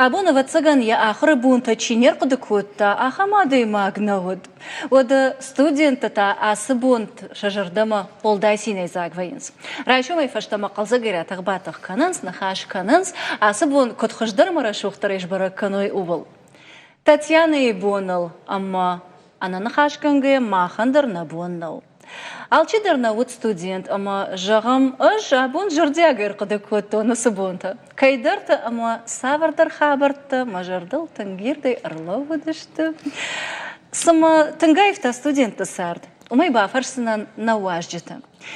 Абон, ӕвӕццӕгӕн, йӕ ахуыры бонтӕ чи не рхъуыды кодта, ахӕм адӕймаг нӕ уыд. Уӕдӕ студенттӕ та ацы бонты сӕ зӕрдӕмӕ уӕлдай цинӕйдзаг вӕййынц. Райсомӕй фӕстӕмӕ хъӕлдзӕгӕй ратӕх-батӕх кӕнынц, ныхас кӕнынц, ацы бон куыд хуыздӕр ӕмӕ рӕсугъддӕрӕй сбӕрӕг кӕной, ууыл. Татьянӕйы боныл ӕмӕ ӕнӕныхасгӕнгӕйӕ махӕн дӕр нӕ бон нӕу. Алчидӕр нӕ уыд студент ӕмӕ, зӕгъӕм, ӕз абон зӕрдиагӕй ӕрхъуыды кодтон уыцы бонтӕ. Кӕйдӕрты ӕмӕ цавӕрдӕр хабӕрттӕ мӕ зӕрдыл тынг ирдӕй ӕрлӕууыдысты. Цымӕ тынг аивта студентты цард? Уымӕй бафӕрсдзынӕн нӕ уазджыты.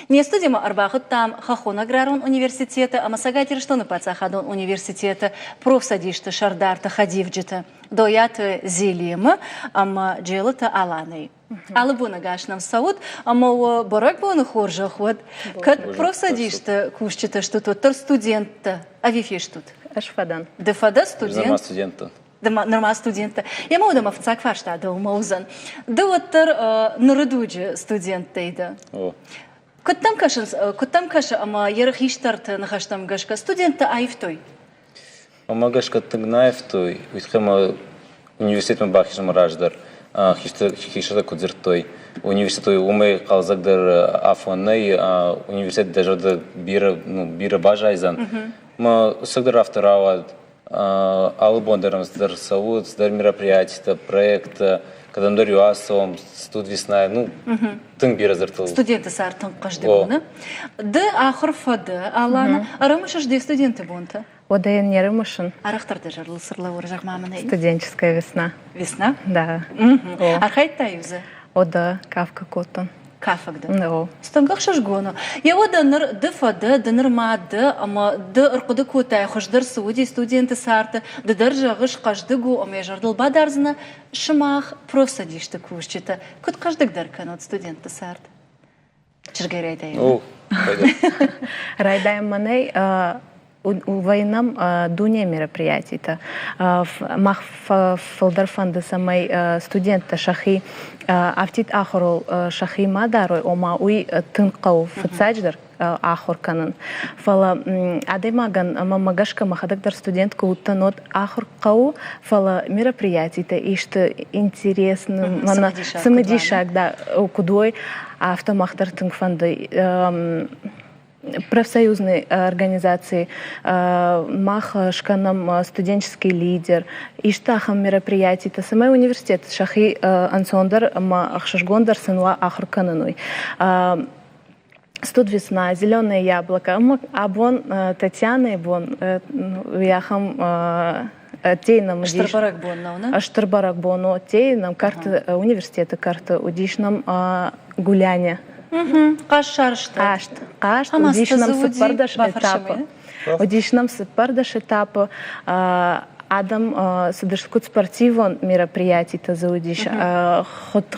Не студимӕ ӕрбахуыдтам Хӕххон аграрон университеты ӕмӕ Цӕгат Ирыстоны паддзахадон университеты профцӕдисты сӕрдарты хӕдивджыты Дойаты Зелимы ӕмӕ Джелыты Аланӕйы. Алы бон ӕгас нӕм цӕут ӕмӕ уӕ бӕрӕгбоны хорзӕх уӕд. Кӕд профцӕдисты кусджытӕ стут, уӕддӕр студенттӕ ӕви фестут? Ӕз фӕдӕн. Ды фӕдӕ студент? Нырма студенттӕ. Нырма студенттӕ. Йемӕ уӕдӕ мӕ фыццаг фарста дӕумӕ уыдзӕн. Ды уӕддӕр ныры дуджы студенттӕй дӕ. О. Куыд дӕм кӕсынц, куыд дӕм кӕсы ӕмӕ йӕ хистӕрты ныхӕстӕм гӕсгӕ студенттӕ аивтой? Уымӕ гӕсгӕ тынг нӕ аивтой, уый тыххӕй ӕмӕ университетмӕ бахизынмӕ раздӕр хистӕртӕ куыд дзырдтой, университет уымӕй хъӕлдзӕгдӕр афон нӕй, университет дӕ зӕрдӕ бирӕ, ну, бирӕ баззайдзӕн. Мӕ ӕцӕгдӕр афтӕ рауад, алы бон дӕр цыдӕр цӕуы, цыдӕр мероприятитӕ, проекттӕ, кӕдӕмдӕр-иу ацӕуӕм, студ весна, ну, тынг бирӕ дзырдтыл. Студенты цард тынг хъӕздыг у, не? Ды ахуыр фӕдӕ, Алана, ӕрымысыс де студенты бонтӕ? Уӕдӕ йын не рымысын. Арӕхдӕр дӕ зӕрдыл цы рлӕууы, зӕгъ-ма мын ӕй. Студенческая весна. Весна? Да. Архайдтай-иу дзы? О, да, кафгӕ кодтон. Кафӕг дӕ? О. Тынг ӕхсызгон у. Йе уӕдӕ ныр ды фӕдӕ, ды нырма дӕ, ӕмӕ ды ӕрхъуыды кодтай, хуыздӕр цы уыди студенты царды, ды дӕр зӕгъыс, хъӕздыг у ӕмӕ йӕ зӕрдыл бадардзынӕ, сымах, профцӕдисты кусджытӕ, куыд хъӕздыгдӕр кӕнут студентты цард? Чызгӕй райдайӕм. О, Райдайӕм мӕнӕй. Вӕйнӕм дуне мероприятитӕ. Мах фылдӕр фӕнды, цӕмӕй студенттӕ сӕхи афтид ахуырыл сӕхи ма дарой, ома уый тынг хъӕуы фыццаджыдӕр ахуыр кӕнын. Фӕлӕ адӕймагӕн ӕмӕ мӕ гӕсгӕ мӕхӕдӕг дӕр студент куы уыдтӕн, уӕд ахуыр хъӕуы, фӕлӕ мероприятитӕ исты интересны, мӕнӕ цымыдисаг да куыд уой, афтӕ мах дӕр тынг фӕнды профсоюзной организации мах скӕнӕм студенческий лидер, исты ахӕм мероприятитӕ, цӕмӕй университет сӕхи ӕнцондӕр ӕмӕ ӕхсызгондӕр сын уа ахуыр кӕнын уый. Студ весна, зеленое яблоко. Ӕмӕ абон Татьянайы бон уый ахӕм ӕддейы нӕм уыдис. Стыр бӕрӕгбон нӕу, нӕ? Стыр бӕрӕгбон у. Ӕддейы нӕм кӕрты, университеты кӕрты уыдис нӕм гуляние. Хъазт сарӕзта. Хъазт. Хъазт уыдис нӕм 14 этапы. Уыдис нӕм 14 этапы. Адӕм цыдысты куыд спортивон мероприятитӕ дзы уыдис,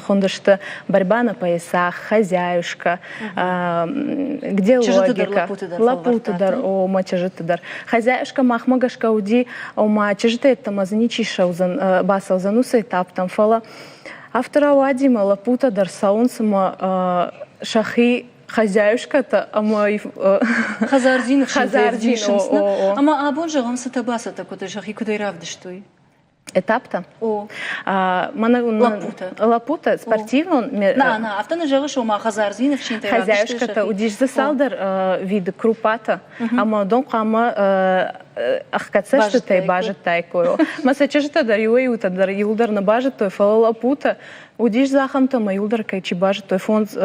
хуындысты борьба на поясах, хозяюшка, где логика. Лӕппуты дӕр, ома чызджыты дӕр. Хозяюшка махмӕ гӕсгӕ уыди, ома чызджыты йеддӕмӕ дзы ничи ссӕудзӕн, бацӕудзӕн уыцы этаптӕм, фӕлӕ афтӕ рауади мӕ лӕппутӕ дӕр цӕуынц ӕмӕ сӕхи хозяюшкӕтӕ ӕмӕ хӕдзардзины ӕвдисынц ӕмӕ абон зӕгъӕм цытӕ бацӕттӕ кодтой сӕхи куыдӕй равдыстой Этаптӕ? О. Лӕппутӕ. Лӕппутӕ, спортивон. На, на, афтӕ нӕ зӕгъыс, ома хӕдзардзины ӕфсинтӕ Хозяюшкӕтӕ уыдис дзы цалдӕр виды крупатӕ, ӕмӕ уыдон хъуамӕ ӕхгӕд цӕстытӕй базыдтаиккой. Мӕ сӕ чызджытӕ дӕр иуӕй-иутӕ дӕр иуылдӕр нӕ базыдтой, фӕлӕ лӕппутӕ уыдис дзы ахӕмтӕ, ӕмӕ иуылдӕр кӕй чи базыдтой, фондз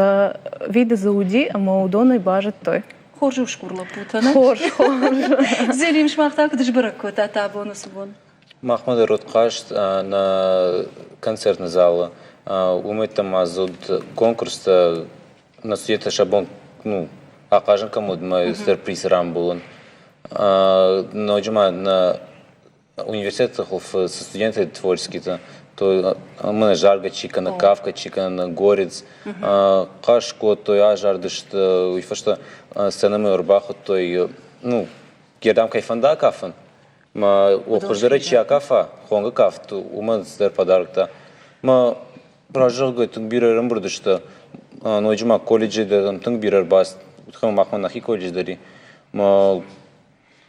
виды дзы уыди, ӕмӕ уыдонӕй базыдтой. Хорз усгур лӕппутӕ, нӕ? Хорз, хорз. Зелим, сымах та куыд сбӕрӕг кодтат абон уыцы бон? Махмӕ дӕр уыд хъазт нӕ концертный залы. Уымӕй та ма дзы уыд конкурстӕ, нӕ студенттӕ сӕ бон ну, ахъазын кӕм уыд, мӕ сюрприз рамбулын. Ноджы ма нӕ университеты хуылфы цы студенттӕ творческийтӕ, то мӕнӕ заргӕ чи кӕны, кафгӕ чи кӕны, горец, хъаз кодтой, азардысты, уый фӕстӕ сценӕмӕ ӕрбахуыдтой, ну, гердам кӕй фӕнда акафын, мӕ хуыздӕрӕй чи акафа, хонгӕ кафт, уымӕн цыдӕр подароктӕ. Мӕ раззӕгъгӕ тынг бирӕ ӕрӕмбырд сты, ноджы ма колледжы дӕр тынг бирӕ ӕрбацыд, махмӕ нӕхи колледж дӕр и. Мӕ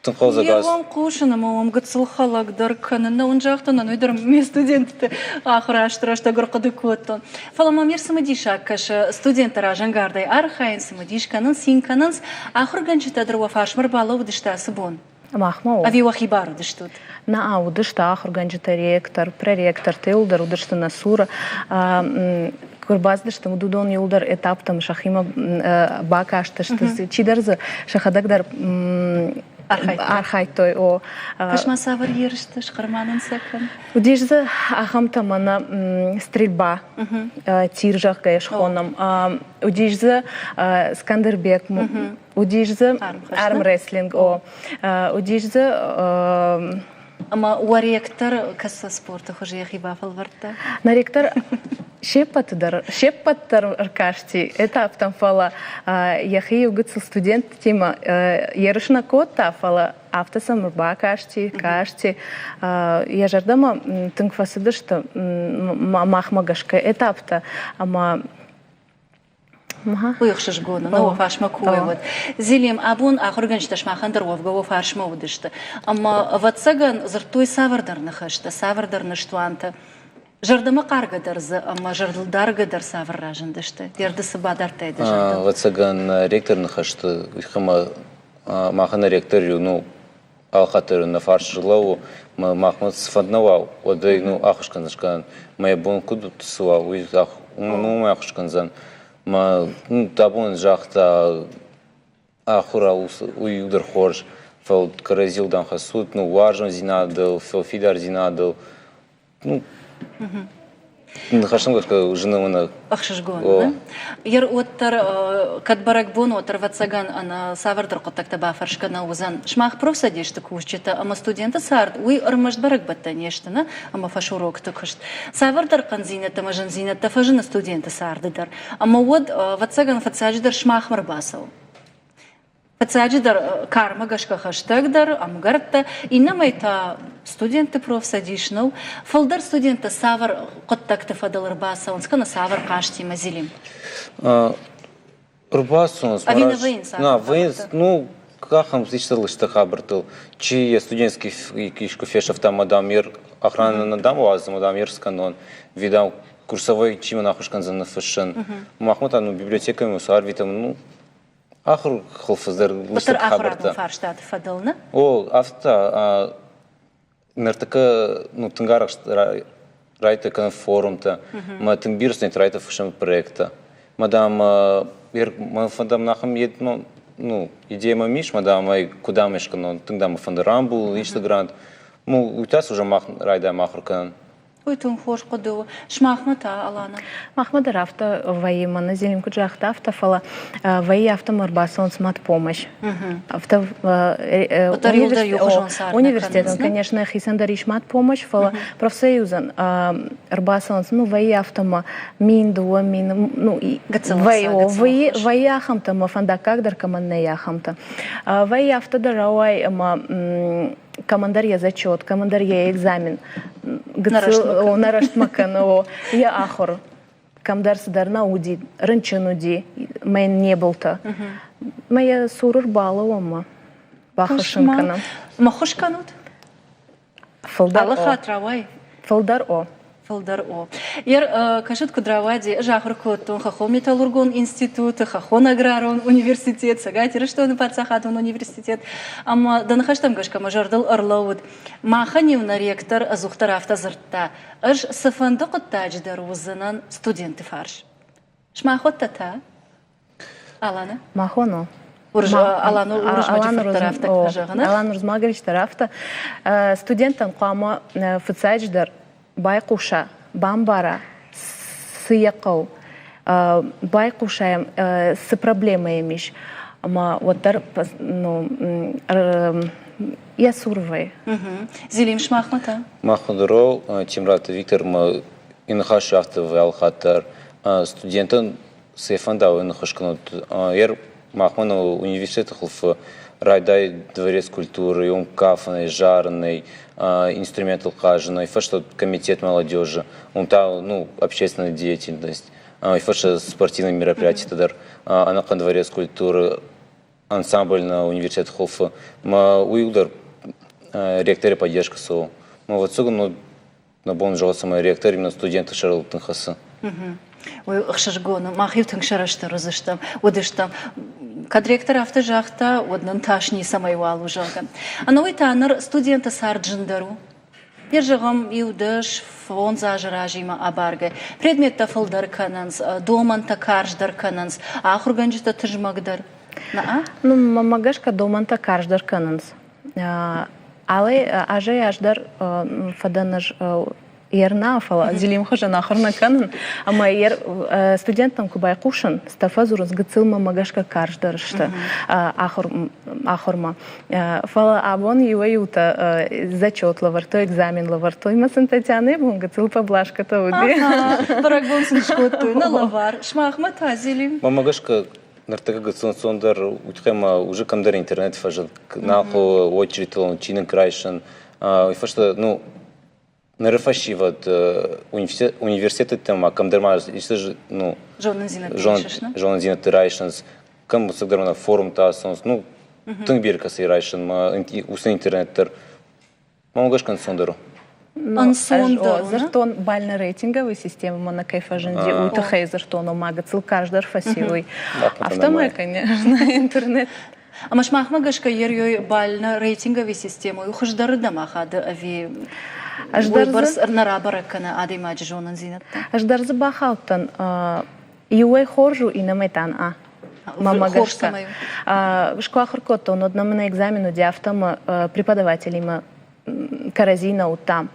Тынг хъӕлдзӕг Йе уӕм хъусын ӕмӕ уӕм гыццыл хӕлӕг дӕр кӕнын. Нӕ уын загътон, ӕнӕуи дӕр ме студентты ахуыры азты рӕстӕг ӕрхъуыды кодтон. Фӕлӕ мӕм ир цымыдисаг кӕсы, студенттӕ разӕнгардӕй архайынц, цымыдис кӕнынц, цин кӕнынц. Ахуыргӕнджытӕ дӕр уӕ фарсмӕ ӕрбалӕууыдысты ацы бон? Махмӕ у. Ӕви уӕхи бар уыдыстут? Нӕ, уыдысты ахуыргӕнджытӕ, ректор, проректортӕ иуылдӕр уыдысты нӕ цуры. Куы ӕрбацыдысты, уыдон иуылдӕр этаптӕм сӕхимӕ бакастысты. Чидӕр дзы сӕхӕдӕг дӕр архайдтой. О. Кӕс-ма, цавӕр ерысты схъӕр-ма нын сӕ кӕн. Уыдис дзы ахӕмтӕ мӕнӕ стрельба, тир, зӕгъгӕ, схонӕм. Уыдис дзы Скандербек, уыдис дзы армрестлинг, о. Уыдис дзы Ӕмӕ уӕ ректор кӕцы спорты хуызы йӕхи бафӕлвӕрдта? Нӕ ректор се ппӕты дӕр, се ппӕт дӕр ӕркасти этаптӕм, фӕлӕ йӕхи иу гыццыл студенттимӕ ерыс нӕ кодта, фӕлӕ афтӕ сӕм ӕрбакасти, касти. Йӕ зӕрдӕмӕ тынг фӕцыдысты махмӕ гӕсгӕ этаптӕ ӕмӕ Уый ӕхсызгон у, нӕ фарсмӕ куы уӕд. Зелим, абон ахуыргӕнджытӕ сымахӕн дӕр уӕвгӕ уӕ фарсмӕ уыдысты. Ӕмӕ, ӕвӕццӕгӕн, дзырдтой цавӕрдӕр ныхӕстӕ, цавӕрдӕр ныстуантӕ. Зӕрдӕмӕ хъаргӕ дӕр дзы ӕмӕ зӕрдылдаргӕ дӕр цавӕр разындысты? Дӕ цы бадардтай дӕ зӕрдыл? Ӕвӕццӕгӕн, ректор ныхӕсты ӕмӕ махӕн ректор ну, алхатт дӕр нӕ фарс рлӕууы, махмӕ цы фӕнд нӕ уа, уӕд ӕй ну ӕххуыс кӕндзӕн. Мӕ бон куыд цы уа, уый уымӕ ӕххуыс кӕндзӕн. Мӕ ну, абон загъта ахуыр уый дӕр хорз, фӕлӕ кӕрӕдзийыл дам хӕцут, ну уарзондзинадыл, фидардзинадыл. Ну, ныхӕстӕм гӕсгӕ зыны уыны. Ӕхсызгон, нӕ? Ер уӕддӕр кӕд бӕрӕгбон, уӕддӕр, ӕвӕццӕгӕн, ӕнӕ цавӕрдӕр хъуыддӕгтӕ бафӕрсгӕ нӕ уыдзӕн. Сымах профцӕдисты кусджытӕ ӕмӕ студенты цард уый ӕрмӕст бӕрӕгбӕттӕ не сты, нӕ? Ӕмӕ фӕсурокты куыст. Цавӕрдӕр хъӕндзинӕдтӕ ӕмӕ зындзинӕдтӕ фӕзыны студенты царды дӕр. Ӕмӕ уӕд, ӕвӕццӕгӕн, фыццаджыдӕр сымахмӕ ӕрбацӕуы. Фыццаджыдӕр, кармӕ гӕсгӕ хӕстӕгдӕр, ӕмгӕрттӕ, иннӕмӕй та студентты профцӕдис нӕу. Фылдӕр студенттӕ цавӕр хъуыддӕгты фӕдыл ӕрбацӕуынц, кӕнӕ цавӕр хъазтимӕ Зелим? Ӕрбацӕуынц. Ӕви нӕ вӕййынц? Нӕ, вӕййынц. Ну, ахӕм исты лыстӕг хабӕрттыл. Чи йӕ студентский искуы фесӕфта ӕмӕ дам ер охрана нӕ дам уадзы, ӕмӕ дам ер скӕнон. Ви дам курсовой чи мын ӕххуыс кӕндзӕн ныффыссын. Махмӕ та ну библиотекӕмӕ цы арвитӕм, ну ахуыр хылфыздӕр лыстӕг хабӕрттӕ. Фарстаты фӕдыл, нӕ? О, афтӕ ныртӕккӕ ну, тынг арӕхст райдыдта кӕнын форумтӕ, мӕ тынг бирӕ студенттӕ райдыдта фыссын проекттӕ. Мӕ дам, мӕ фӕндӕм нахӕм ну, идея мӕм ис, мӕ дам ӕй куыд ам скӕнон, тынг дам мӕ фӕнды рамбулын, исты грант. Ну, уый та уже мах райдайӕм ахуыр кӕнын. Уый тынг хорз хъуыды у. Сымахмӕ та, Алана? Махмӕ дӕр афтӕ вӕййы, мӕнӕ Зелим куыд загъта, афтӕ, фӕлӕ вӕййы афтӕ ӕмӕ ӕрбацӕуынц матпомощь. Афтӕ университетӕн, конечно, хицӕн дӕр ис матпомощь, фӕлӕ профсоюзӕн ӕрбацӕуынц, ну, вӕййы афтӕ ӕмӕ мин, 2000, ну, вӕййы ахӕмтӕ ӕмӕ фӕндаггаг дӕр кӕмӕн нӕй ахӕмтӕ. Вӕййы афтӕ дӕр рауайы ӕмӕ кӕмӕндӕр йӕ зачет, кӕмӕндӕр йӕ экзамен нӕ рӕстмӕ кӕны, о, йӕ ахуыр. Кӕмдӕр цыдӕр нӕ уыди, рынчын уыди, мӕн не былтӕ. Мӕ йӕ цуры рбалӕууӕм ма баххуыс ын кӕнӕм. Ма ххуыс кӕнут? Фылдӕр Алы хатт рауай? Фылдӕр о. Фылдӕр о. Ер кӕсут, куыд рауади, ӕз ахуыр кодтон Хӕххон металлургон институты, Хӕххон аграрон университет, Цӕгат Ирыстоны паддзахадон университет. Ӕмӕ дӕ ныхӕстӕм гӕсгӕ мӕ зӕрдыл ӕрлӕууыд, махӕн-иу нӕ ректор ӕдзухдӕр афтӕ дзырдта, ӕз цыфӕнды хъуыддаджы дӕр уыдзынӕн студенты фарс. Сымахуӕттӕ та? Алана? Махон у. Алан Урузмаджы фырт дӕр афтӕ зӕгъы, Алан Урузмагович дӕр афтӕ. Студенттӕн хъуамӕ фыццаджыдӕр байхъуса, бамбара, цы йӕ хъӕуы, байхъуса йӕм, цы проблемӕ йӕм ис, ӕмӕ уӕддӕр ну, йӕ цуры вӕййы. Зелим, сымахмӕ та? Махмӕ дӕр Темыраты Виктор ма ныхас афтӕ алхатт дӕр студентӕн цы фӕнда, уый ныхас кӕнут. Ер махмӕ университеты хуылфы райдай дворец культуры, уым кафынӕй, зарынӕй, инструментыл хъазынӕй, фӕстӕ комитет молодежи, уым та ну, общественная деятельность, фӕстӕ спортивные мероприятия дӕр, ӕнӕхъӕн дворец культуры. ансамбль нӕ университеты хуылфы. Мӕ уый дӕр ректоры поддержка цӕуы. Мӕ ӕвӕццӕгӕн, ну, нӕ бон зӕгъы, цӕмӕй ректор именно студенты сӕрыл тынг хӕцы. Уый ӕхсызгон у. Мах-иу тынг сӕрыстыр уыдзыстӕм, уыдыстӕм. Кӕд ректор афтӕ загъта, уӕд нын тас ницӕмӕй уал у, зӕгъгӕ. Ӕнӕуый та ныр студенты цард зындӕр у. Йе зӕгъӕм, 10-15 азы разимӕ абаргӕ, предметтӕ фылдӕр кӕнынц, домӕнтӕ карздӕр кӕнынц, ахуыргӕнджытӕ тызмӕгдӕр. Нӕ? Ну, мӕнмӕ гӕсгӕ домӕнтӕ карздӕр кӕнынц. Алы азӕй аз дӕр фӕдӕн ӕз ер нӕ, фӕлӕ Зелим хуызӕн ахуыр нӕ кӕнын. Ӕмӕ ер студенттӕм куы байхъусын, цытӕ фӕдзурынц, гыццыл мӕнмӕ гӕсгӕ карздӕр сты ахуырмӕ. Фӕлӕ абон иуӕй-иутӕ зачет лӕвӕрдтой, экзамен лӕвӕрдтой, ӕмӕ сын Татьянӕйы бон гыццыл поблажкӕтӕ уыди. Бӕрӕгбон сын скодтой, нӕ лӕвар. Сымахмӕ та, Зелим? Мӕнмӕ гӕсгӕ ныртӕккӕ гыццыл ӕнцондӕр уый ӕмӕ уже кӕмдӕр интернет фӕзынд, нал хъӕуы очередтыл чиныг райсын. Уый фӕстӕ, ну, ныры фӕсивӕд университетты ма кӕмдӕр ма исты ну, зонындзинӕдты райсынц, кӕм цыдӕр ма форумтӕ ацӕуынц, ну, тынг бирӕ кӕцыйы райсынмӕ, уыцы интернет дӕр. Мӕнмӕ гӕсгӕ ӕнцондӕр у. Ӕнцондӕр. Дзырдтон бально-рейтинговый системӕмӕ нӕ кӕй фӕзынди, уый тыххӕй дзырдтон, ома гыццыл карздӕр фӕци уый. Афтӕмӕй, конечно, интернет. Ӕмӕ сымахмӕ гӕсгӕ ерёй бально-рейтинговый системӕ у хуыздӕрырдӕм ахады ӕви уыйбӕрц нӕ рабӕрӕг кӕны адӕймаджы зонындзинӕдтӕ? Ӕз дӕр дзы бахаудтӕн. Иуӕй хорз у, иннӕмӕй та нӕ. Мӕнмӕ гӕсгӕ. Куы ахуыр кодтон, уӕд нӕм экзамен уыди, афтӕ ӕмӕ преподавателимӕ кӕрӕдзи нӕ уыдтам.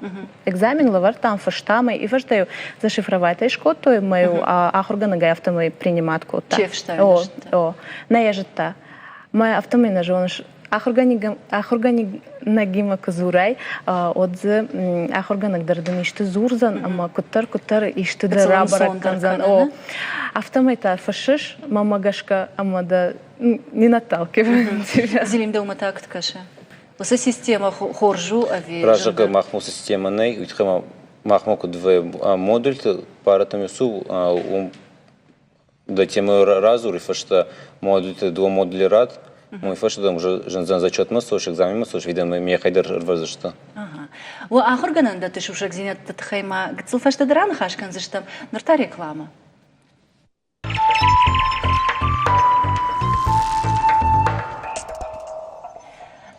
Экзамен лӕвӕрдтам, фыстам ӕй, фӕстӕ-иу зашифровать ӕй скодтой ӕмӕ-иу ахуыргӕнӕгӕй афтӕмӕй принимать кодта. О, о, нӕ йӕ зыдта. Мӕ афтӕмӕй нӕ зоныс, ахуыргӕнӕгимӕ куы дзурай, уӕд дзы ахуыргӕнӕг дӕр дын исты дзурдзӕн ӕмӕ куыддӕр-куыддӕр исты дӕр рабӕрӕг кӕндзӕн. О, афтӕмӕй та фыссыс, мӕнмӕ гӕсгӕ, ӕмӕ дӕ не наталкивают тебя. Зелим, дӕумӕ та куыд кӕсы? Уыцы системӕ хорз у ӕви? Разӕггаг махмӕ уыцы системӕ нӕй, уый тыххӕй ма махмӕ куыд модульты паратӕм ис, уым дӕ темӕ радзур, и фӕстӕ модульты дыууӕ модули рад, уый фӕстӕ дӕм уже зындзӕн зачетмӕ цӕуыс, экзаменмӕ цӕуыс, видӕмӕ мехӕй дӕр ӕрвӕздзысты. Уӕ ахуыргӕнӕндӕтты сусӕгдзинӕдты тыххӕй ма гыццыл фӕстӕдӕр аныхас кӕндзыстӕм, ныр та рекламӕ.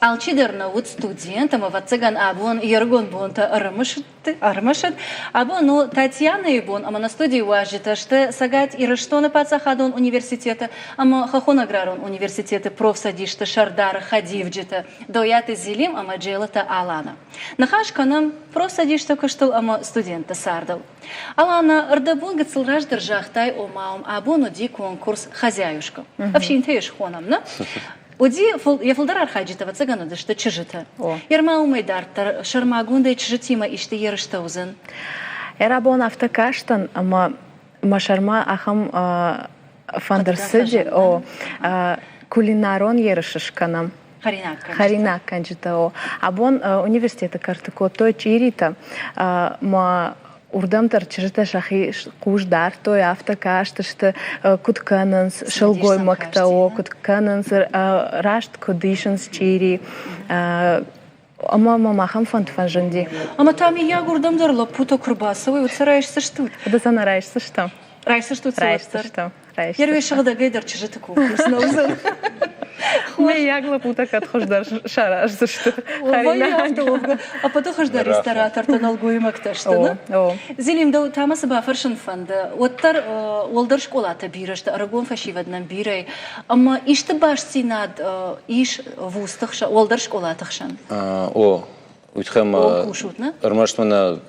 Алчидӕр нӕ уыд студент ӕмӕ, ӕвӕццӕгӕн, абон йе рыгон бонтӕ ӕрымысыд. Абон у Татьянӕйы бон ӕмӕ нӕ студийы уазджытӕ сты Цӕгат Ирыстоны паддзахадон университеты ӕмӕ Хӕххон аграрон университеты профцӕдисты сӕрдары хӕдивджытӕ Дойаты Зелим ӕмӕ Джелыты Алана. Ныхас кӕнӕм профцӕдисты куыстыл ӕмӕ студентты цардыл. Алана, ӕрдӕбон гыццыл раздӕр загътай, ома уым абон уыди конкурс «Хозяюшка». Ӕфсинтӕ йӕ схонӕм, нӕ? Уыди, йӕ фылдӕр архайджытӕ, ӕвӕццӕгӕн, уыдысты чызджытӕ. Ерма уымӕй дарддӕр сӕрмагондӕй чызджытимӕ исты ерыстӕ уыдзӕн? Ӕрӕбон афтӕ кастӕн, ӕмӕ мӕ сӕрмӕ ахӕм фӕндыр цыди, о, кулинарон ерыс скӕнӕм. Хӕринаггӕнджытӕ, о. Абон университеты кӕрты кодтой чъиритӕ, мӕ уырдӕм дӕр чызджытӕ сӕхи хъус дардтой, афтӕ кастысты, куыд кӕнынц сылгоймӕгтӕ, о, куыд кӕнынц, раст куыд исынц чъири. Ӕмӕ мӕм ахӕм фӕнд фӕзынди. Ӕмӕ та миййаг уырдӕм дӕр лӕппутӕ куы рбацӕуой, уӕд сӕ райсдзыстут? Уӕдӕ сӕ нӕ райсдзыстӕм. Райсдзыстут сӕ уӕддӕр? Райсдзыстӕм. Йӕ сыгъдӕгӕй дӕр чызджыты конкурс нӕ уыдзӕн. Мыййаг лӕппутӕ кӕд хуыздӕр сараздзысты. Ӕппӕты хуыздӕр ресторатортӕ нӕлгоймӕгтӕ сты, нӕ? Зелим, дӕу та мӕ цы бафӕрсын фӕнды, уӕддӕр уӕлдӕр скъолатӕ бирӕ сты, ӕрыгон фӕсивӕд нӕм бирӕ ӕмӕ исты бастдзинад ис вузты хсӕн, уӕлдӕр скъолаты хсӕн? О, уый тыххӕй ма ӕрмӕст мӕнӕ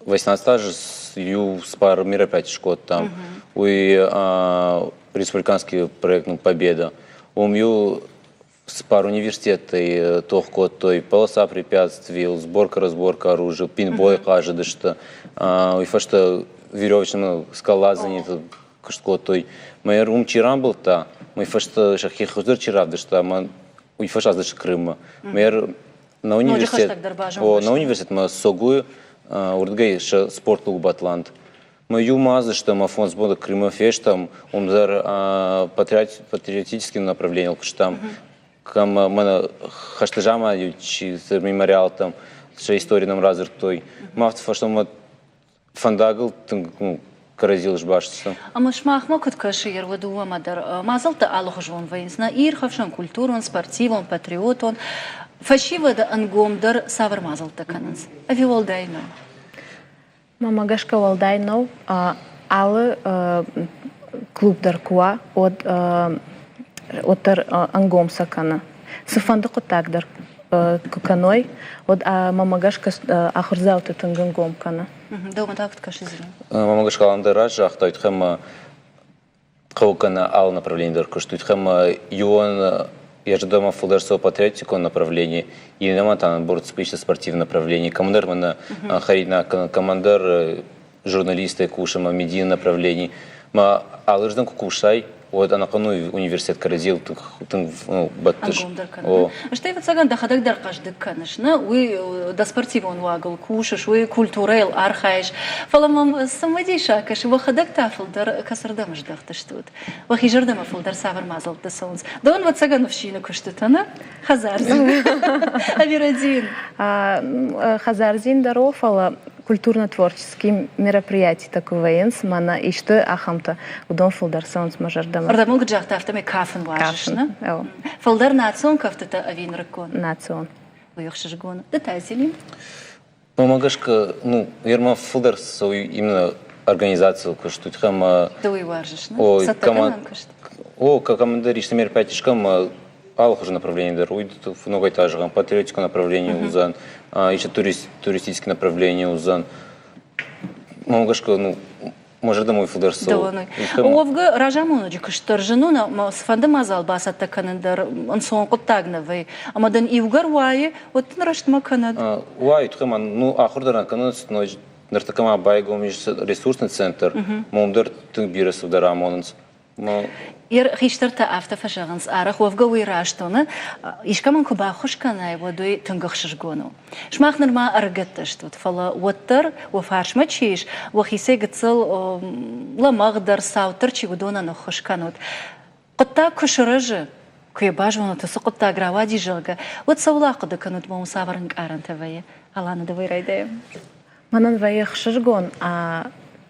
18 азы иу цыппар мероприятие скодтам. Уый республиканский проект ну, «Победа». Уым иу цыппар университеттӕй тох кодтой полоса препятствий, сборка-разборка оружия, пинбой хъазыдысты. Уый фӕстӕ веревочный скалолазание куыст кодтой. Мӕ уым чи рамбылдта, уый фӕстӕ сӕхи хуыздӕр чи равдыста, мӕ уый фӕстӕ ацыдысты Крыммӕ. Мӕ на университет, о, на университетмӕ Согуй, уырдыгӕй сӕ спортклуб Атлант. Мӕ иумӕ ацыдыстӕм ӕмӕ фондз боны Крымы фестӕм, уым дӕр патриотический направлениыл куыстам. Кӕм мӕнӕ хӕсты заман чи мемориалтӕм сӕ истори нӕм радзырдтой. Мӕ афтӕ фӕстӕмӕ фӕндагыл тынг кӕрӕдзийыл сбаст сты. Ӕмӕ сымахмӕ куыд кӕсы, уӕ дыууӕмӕ дӕр мадзӕлттӕ алыхуызон вӕййынц нӕ ирхӕфсӕн, культурон, спортивон, патриотон. Фӕсивӕды ӕнгомдӕр цавӕр мадзӕлттӕ кӕнынц? Ӕви уӕлдай нӕу? Мӕнмӕ гӕсгӕ уӕлдай нӕу. Алы клуб дӕр куы уа, уӕд уӕддӕр ӕнгом сӕ кӕны. Цыфӕнды хъуыддаг дӕр куы кӕной, уӕд мӕнмӕ гӕсгӕ ахуырдзауты тынг ӕнгом кӕны. Дӕумӕ та куыд кӕсы, Зинӕ? Мӕнмӕ гӕсгӕ алан дӕр раст загъта, уый тыххӕй ӕмӕ хъӕуы кӕнӕ алы направлени дӕр куыст, уый тыххӕй ӕмӕ иуӕн йӕ зӕрдӕмӕ фылдӕр цӕуы патриотикон направлени, иннӕмӕн та наоборот список спортивный направление, кӕмӕндӕр мӕнӕ хӕринаг кӕнӕ кӕмӕндӕр журналисттӕй кусы ӕмӕ медийы направлени. Мӕ алырдӕм куы кусай, уӕд ӕнӕхъӕн университет кӕрӕдзийыл тынг бӕттыс. Ӕнгомдӕр кӕнын. Стӕй, ӕвӕццӕгӕн, дӕхӕдӕг дӕр хъӕздыг кӕныс, нӕ? Уый дӕ спортивон уагыл кусыс, уый культурӕйыл архайыс. Фӕлӕ мӕм цымыдисаг кӕсы, уӕхӕдӕг та фылдӕр кӕцырдӕм здӕхт стут? Уӕхи зӕрдӕмӕ фылдӕр цавӕр мадзӕлттӕ цӕуынц? Дӕуӕн, ӕвӕццӕгӕн, ӕфсины куыстытӕ, нӕ? Хӕдзардзин. Ӕви Радин? Хӕдзардзин дӕр о, фӕлӕ культурно-творческий мероприятитӕ куы вӕййынц, мӕнӕ исты ахӕмтӕ, уыдон фылдӕр цӕуынц мӕ зӕрдӕмӕ. Ардӕм куыд загъта, афтӕмӕй кафын уарзыс, нӕ? Фылдӕр национ кӕфтытӕ ӕви нырыккон? Национ. Уый ӕхсызгон. Ды та, Зелим? Мӕнмӕ гӕсгӕ, ну, ерма фылдӕр цӕуы именно организацийыл куыст, уый тыххӕй ӕмӕ... Ды уый уарзыс, нӕ? Цӕттӕгӕнӕн куыст? О, кӕмӕндӕр исты мероприятие скӕн, ӕмӕ алыхуызы направление дӕр. Уый ногӕй та зӕгъӕм, патриотикон направление уыдзӕн, еще туристический направление уыдзӕн. Мӕнмӕ гӕсгӕ, ну, мӕ зӕрдӕмӕ уый фылдӕр цӕуы. Уӕвгӕ разамонӕджы куыст дӕр зын у, нӕ цыфӕнды мадзал бацӕттӕ кӕнын дӕр ӕнцон хъуыддаг нӕ вӕййы. Ӕмӕ дын иугӕр уайы, уӕд дын рӕстмӕ кӕнӕд. Уайы, тыххӕй ма, ну, ахуыр дӕр нӕ кӕнынц, но ныртӕккӕ ма байгом ис ресурсный центр, уым дӕр тынг бирӕ цыдӕр амонынц. Хистӕртӕ афтӕ фӕзӕгъынц, арӕх уӕвгӕ уый раст у, нӕ? Искӕмӕн куы баххуыс кӕнай, уӕд уый тынг ӕхсызгон у. Сымах нырма ӕрыгӕттӕ стут, фӕлӕ уӕддӕр уӕ фарсмӕ чи ис, уӕхицӕй гыццыл лӕмӕгъдӕр, цауддӕр чи, уыдонӕн ӕххуыс кӕнут. Хъуыддаг куы сырӕзы, куы йӕ базонут, уыцы хъуыддаг рауади, зӕгъгӕ, уӕд цӕуыл ахъуыды кӕнут ӕмӕ уым цавӕр ӕнкъарӕнтӕ вӕййы? Алана, дӕуӕй райдайӕм. Мӕнӕн вӕййы ӕхсызгон,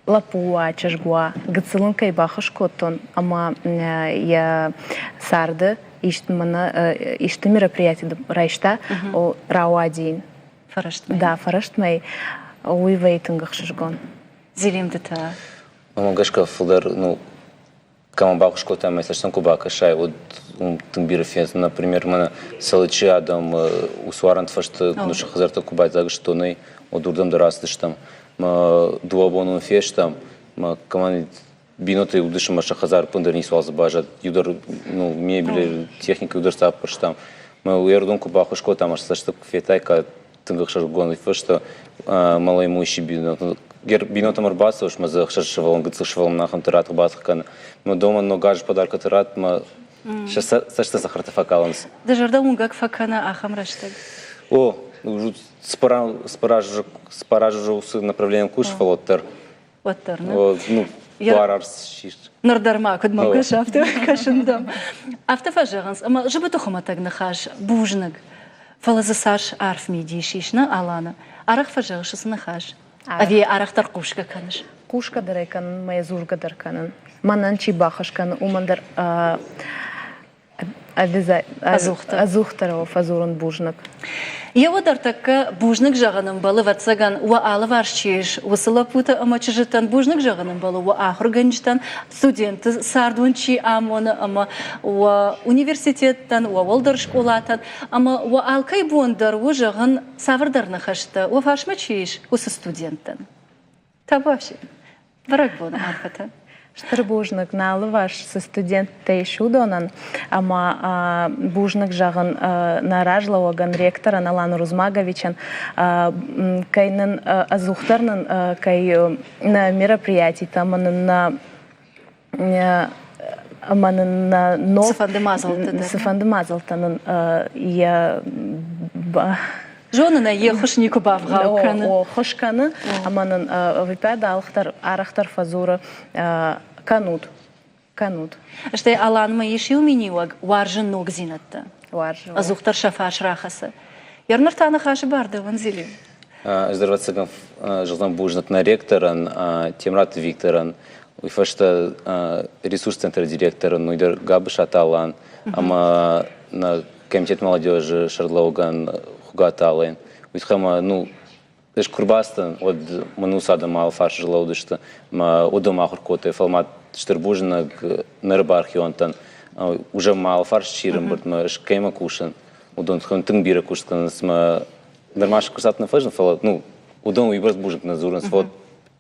лӕппу уа, чызг уа, гыццыл ын кӕй баххуыс кодтон ӕмӕ йӕ царды исты мероприяти райста, рауади йын. Фӕрӕстмӕ. Да, фӕрӕстмӕ. Уый вӕййы тынг ӕхсызгон. Зелим, ды та? Мӕнмӕ гӕсгӕ фылдӕр, ну, кӕмӕн баххуыс кодтай ӕмӕ цӕстӕн куы бакӕсай, уӕд уым тынг бирӕ фенц. Например, мӕнӕ Цӕлыччы адӕм уыцы уарӕнты фӕстӕ сӕ хӕдзӕрттӕ куы байдзаг сты донӕй, уӕд уырдӕм дӕр ацыдыстӕм. Мӕ дыууӕ боны уым фестӕм, мӕ кӕмӕн бинонтӕ уыдысты ӕмӕ сӕ хӕдзар ӕппындӕр ницуал дзы баззад. Иу дӕр ну, мебель, техникӕ иу дӕр сӕ аппӕрстам. Мӕ уӕрдон куы баххуыс кодтам, ӕмӕ сӕ цӕсты куы федтай, кӕд тынг ӕхсызгон фӕстӕ малоимущий бинонтӕм ӕрбацӕуыс мӕ дзы ӕхсӕз сывӕллон гыццыл сывӕллон ахӕмты ратых-батых кӕны. Мӕ домӕн ног азы подаркӕты ратт мӕ сӕ цӕсты цӕхӕртӕ фӕкалынц. Дӕ зӕрдӕ уынгӕг фӕкӕны ахӕм рӕстӕг? О, цыппар уыцы направлением кус, фӕлӕ уӕддӕр. Уӕддӕр, нӕ? Ну, буар арц ссис. Ныр дӕр ма куыд мӕм кӕсы, афтӕ кӕсын дӕм. Афтӕ фӕзӕгъынц, ӕмӕ зыбыты хуымӕтӕг ныхас бузныг. Фӕлӕ дзы цас арф мидис ис, нӕ, Алана? Арӕх фӕзӕгъыс уыцы ныхас? Ӕви арӕхдӕр хъусгӕ кӕныс? Хъусгӕ дӕр ӕй кӕнын, мӕ дзургӕ дӕр кӕнын. Мӕнӕн чи бахӕс кӕны, уымӕн дӕр Ӕдзухдӕр фӕдзурын бузныг. Еуӕд ӕртӕккӕ бузныг зӕгъын ӕмбӕлы, ӕвӕццӕгӕн, уӕ алыварс чи ис, уыцы лӕппутӕ ӕмӕ чызджытӕн бузныг зӕгъын ӕмбӕлы уӕ ахуыргӕнджытӕн, студентты цард уын чи амоны ӕмӕ уӕ университеттӕн, уӕ уӕлдӕр скъолатӕн ӕмӕ уӕ алкӕй бон дӕр у зӕгъын цавӕрдӕр ныхӕстӕ, уӕ фарсмӕ чи ис, уыцы студенттӕн. Табуафси. Бӕрӕгбоны арфӕтӕ. Стыр бузныг нӕ алыварс цы студенттӕ ис, уыдонӕн ӕмӕ бузныг зӕгъын нӕ разлӕууӕгӕн, ректорӕн Алан Рузмаговичӕн, кӕй нын ӕдзухдӕр нын кӕй нӕ мероприятитӕ ӕмӕ нын нӕ ӕмӕ нын нӕ ног цыфӕнды мадзӕлттӕ дӕр цыфӕнды мадзӕлттӕ нын йӕ Зонын ӕй, йе ххуыс никуы бавгъау кӕны. О, ххуыс кӕны, ӕмӕ нын ӕвиппайды арӕхдӕр фӕдзуры, кӕнут, кӕнут. Стӕй Аланмӕ ис иу миниуӕг, уарзы ногдзинӕдтӕ. Уарзы. Ӕдзухдӕр сӕ фарс рахӕцы. Ныр та ныхасы бар дӕуӕн, Зелим. Ӕз дӕр ӕвӕццӕгӕн зӕгъдзӕн бузныг нӕ ректорӕн, Темыраты Викторӕн, уый фӕстӕ ресурс-центры директорӕн, уый дӕр Габысаты Алан ӕмӕ нӕ комитет молодежи сӕргълӕууӕгӕн Хуыгаты Ален. Уый тыххӕй ӕмӕ ну, ӕз куы рбацыдтӕн, уӕд мын уыцы адӕм алыфарс ӕрлӕууыдысты ӕмӕ уыдон ахуыр кодтой, фӕлӕ ма стыр бузныг ныры бархионтӕн, уже мӕ алыфарс чи рымбырд, мӕ кӕимӕ кусын, уыдон тынг бирӕ куыст кӕнынц мӕ нырма сӕ куыстат нӕ фӕзынд, фӕлӕ ну, уыдон уыйбӕрц бузныг нӕ дзурынц, фӕлӕ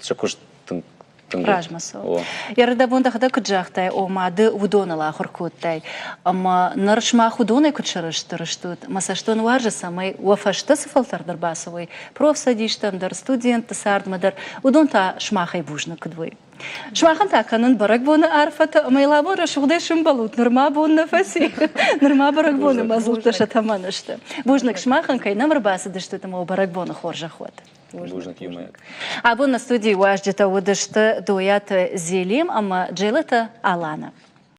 сӕ куыст тынг размӕ цӕуы. Йӕ дӕхӕдӕг куыд загътай, ома ды уыдоныл ахуыр кодтай, ӕмӕ ныр сымах уыдонӕй куыд сӕрыстыр стут, мӕ цӕст уын уарзы, цӕмӕй уӕ фӕстӕ цы фӕлтӕрд ӕрбацӕуой, профцӕдистӕм дӕр, студентты цардмӕ дӕр, уыдон та сымахӕй бузныг куыд уой. Сымахӕн та кӕнын бӕрӕгбоны арфӕтӕ ӕмӕ йыл абон рӕсугъдӕй сымбӕлут, нырма бон нӕ фӕци, нырма бӕрӕгбоны мадзӕлттӕ сӕ тӕмӕны сты. Бузныг сымахӕн, кӕй нӕм ӕрбацыдыстут ӕмӕ уӕ бӕрӕгбоны хорзӕх уӕд. Бузныг иумӕйаг. Абон нӕ студийы уазджытӕ уыдысты Дойаты Зелим ӕмӕ Джелыты Алана.